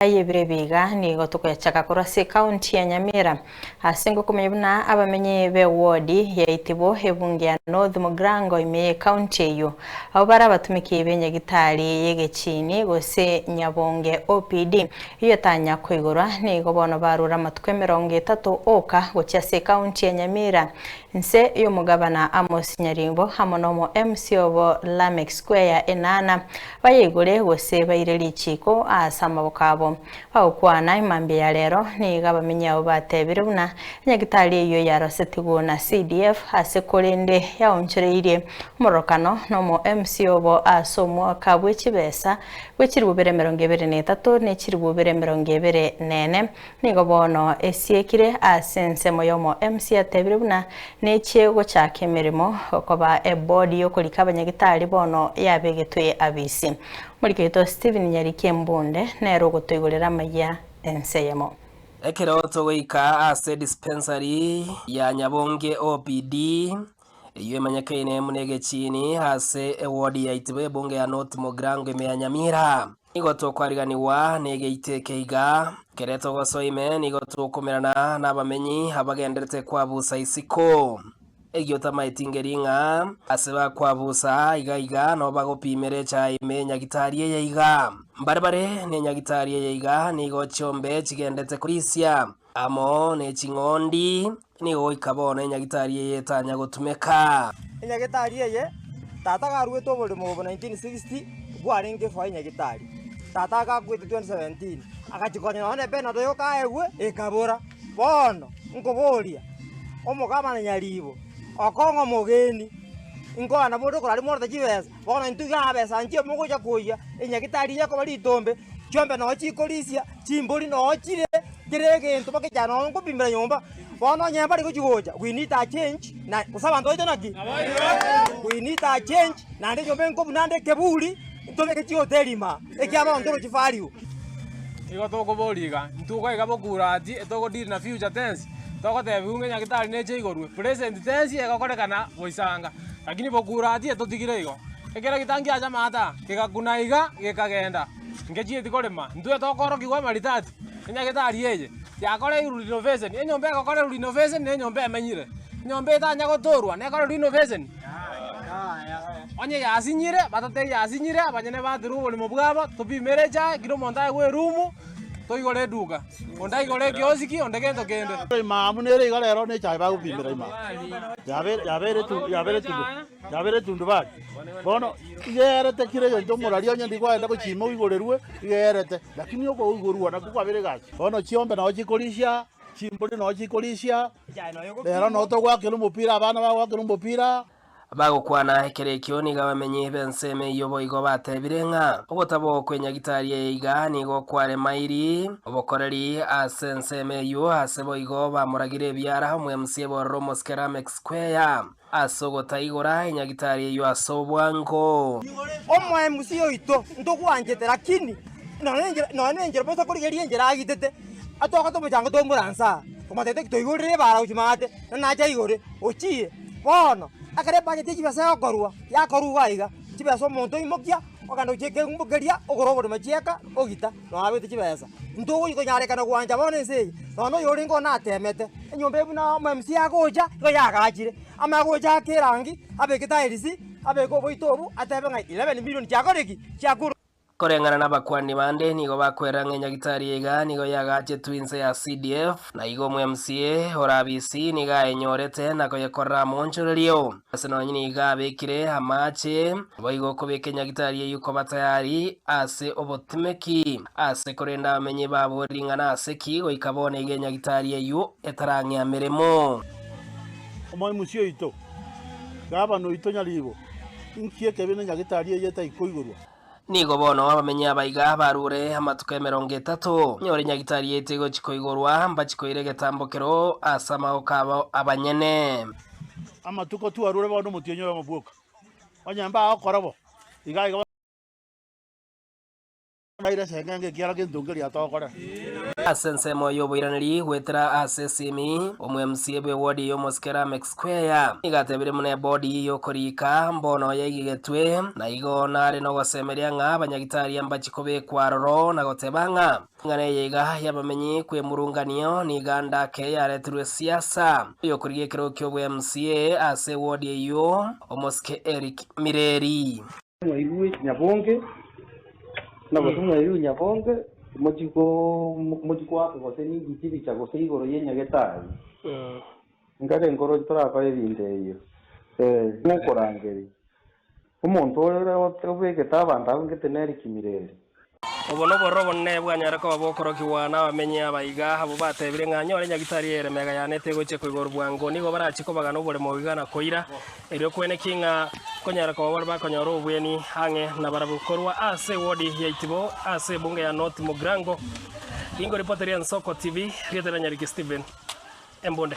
Ayebire ebiiga nigo tokoyachaka korwa ase ekaunti ya Nyamira ase ngokomanya buna abamenyi be ward ya Itibo ebunge ya North Mugirango ime ye ekaunti eyio abwo bare abatumiki be nyagitari y'egechini gose Nyabonge OPD eyio etanya koigorwa nigo bono barure amatuko emerongo etato oka gochia ase ekaunti ya Nyamira Inse y'omogabana Amos Nyarimbo amo nomo MC obo Lameck Square Enana bayeigure gose baire richiiko aase amaboko abo. Bagokwana emambia ya rero nigo abamenyi abo batebire buna enyagitari eyio yarosetigwe na CDF ase korende yaonchoreirie omororokano nomo MC obo ase omwaka bwe chibesa bwe chilifu bire emerongo ebere na etato ne chilifu bire emerongo ebere na ene Nigo bono esiekire ase ensemo y'omo MC atebire buna nechie gochaka emeremo okoba ebodi y'okorika abanyagitari bono yabegetwe abisi. Omoriki oito Stephen Nyariki Embunde nere ogotoigorera amayia ense eyemo. Ekero togoika ase dispensary ya Nyabonge OPD, eyio emanyekaine buna egechiini ase eward ya Itibo ebunge ya North Mugirango ime ya Nyamira, Nigo tokwariganigwa negeita eke iga, Ekero togosoa ime nigo tokomerana nabamenyi abagenderete kwabusa isiko. Egio tamaeti ngeri ng'a ase bakwabusa iga iga nabo bagopimera echae ime enyagitari eye iga. Mbare bare nenyagitari eye iga nigo chiombe chigendete korisia amo ne ching'ondi, nigo goika bono enyagitari eye etanya gotumeka. Enyagitari eye, tata garuete oboremo obo 1960, bwarenge efaa enyagitari. Tata agakwete 2017, agachia konya nonye na epenado yoka aegwe, ekabora. Bono, nkoboria, omogabana Nyaribo, okong'a omogeni, nkoana bore okorari morete chibesa, bono intwe iga abesa inche mogocha koyia, enyagitari eye ekoba ritombe, chiombe noo chikorisia, chimbori noo chire. Kera egento bakecha nonya nkopimera nyomba, bono onye mbari gochi gocha, we need a change na gose abanto baito naki? We need a change naende enyomba enkobuna ande ekeburi, ntobeke chihoteli ime aa, ekiagera bono ntorochi value. Nigo tokoboria iga, intwe iga bokurati etogodeal na future tense, togotebiwa ng'a nyagetari neche igorwe, present tense egokorekana boisanga, lakini bokurati etotigire igo. Ekero egetangi acha amato aa, kegakuna iga, gekagenda. Ngechieti korema, intwe tokorokigwa amaritati, enyagetari eye yakoreirwe renovation, enyomba egokorerwa renovation na enyomba emenyire. Enyomba etanya gotorwa nekorerwa renovation? Onye yasinyire, batatebia yasinyire, abanyene baterwe oboremo bwabo, topimere echae, kera omonto aegwe erumu, toigore eduka, onde aigore ekiosiki, onde gento kende. Imamu nere iga rero nechae bagopimera imamu, yabeire yabeire etu yabeire etundu. Yabere etundubari. Bono iga erete kera egento omoraria onye ndikogenda gochima oigorerwe, iga erete, lakini okoigorwa nakwo kwabere egasi. Bono chiombe nao chikorisia, chimbori nao chikorisia, rero noo togoakera omopira abana bagoakera omopira. Bagokwana ekero ekio nigo abamenyi b'ensemo eyio boigo batebire ng'a ogotaba kw'enyagitari eye iga nigo kwaremairi obokoreri ase ensemo eyio ase boigo bamoragire ebiara omwemc bororo omosike Lameck Square. Ase ogotaigora enyagitari eyio ase obwango. Omoemusi oito ntogwanchete lakini nonya nenchera bosa korigereria enchera agitete atogote omochango tomoransa aa tomatete ki toigorire ebara gochia maate na nache aigore ochire bono ekero ebudget ya chibesa egokorwa yakorwa iga iga chibesa omonto oimokia ogenda gochia ekeumbu keria ogore oboremo chieka ogita nonya abete chibesa. Ntogochi konyarekana gwancha bono ense eye nonya oyorenge one natemete enyomba eye buna omo MC agocha igo yagachire amanye gocha ake erangi abeke tiles abeke oboito obo atebe ng'a 11 million chiakore ki? Chiakorwa. Koreng'ana nabakwani bande nigo bakwera ng'a enyagitari iga nigo yagachetwe inse ya CDF, na igo omo MCA ore abisi nigo ayenyorete na koyekorera amoonchorerio. Ase nonye nigo abekire amache, boigo okobeka enyagitari eyio koba tayari ase obotimeki, ase korende abamenyi babo ring'ana ase ki goika bono iga enyagitari eyio etarang'ea meremo. Omoimusi oito, gavana oito Nyaribo, inki ekebe nenyagitari eye etaikoigorwa? Nigo bono abamenyi aba iga barure amatuko emerongo etato, nyore nyagitari yaito egochia koigorwa, mbachie koira egetambokero ase amaboko abo abanyene. Amatuko twarure bono omotienyi oyomo bwoka, onye mbagokora bo, iga iga. Naire eseng'engo ekiagera gento nkeria togokora. Ase ensemo y'oboiraneri goetera ase esimi, omo-MCA bw'ewodi y'omosike Lameck Square nigo atebire buna ebodi y'okorika mbono yaigegetwe, na igo nare nogosemeria ng'a abanyagitari mbachi kobekwa aroro na goteba ng'a eng'ana eye iga y'abamenyi kw'emurunganio nigo ande ake yaretirwe siasa y'okorigia ekerogo ki'obwa-MCA ase ewodi eyio, omosike Eric Mireri. Mwairwe nyabonge, na gose mwairwe nyabonge, timochi goaka gose ninki chibicha gose igoro y'enyagetari. Nkare nkoro torakore ebinto ebio. Mokorangeria omonto oyo ore obegete abanto abwo ngete nere kimireri. Obo nobororo obonene bwanyare koba bokorokigwa nabamenyi aba iga, abwo batebire ng'a nyore nyagitari ere mega yane tegochia koigorwa bwango, nigo barachie kobagana oboremo iga na koira, erio kwenekie ng'a nkonyara koba bare bakonyora obweni ang'e nabarabwo. Korwa ase ewodi ya Itibo ase ebunge ya North Mugirango, nigo ripoti ria Ensoko TV, rieta ria Nyariki Stephen Embunde.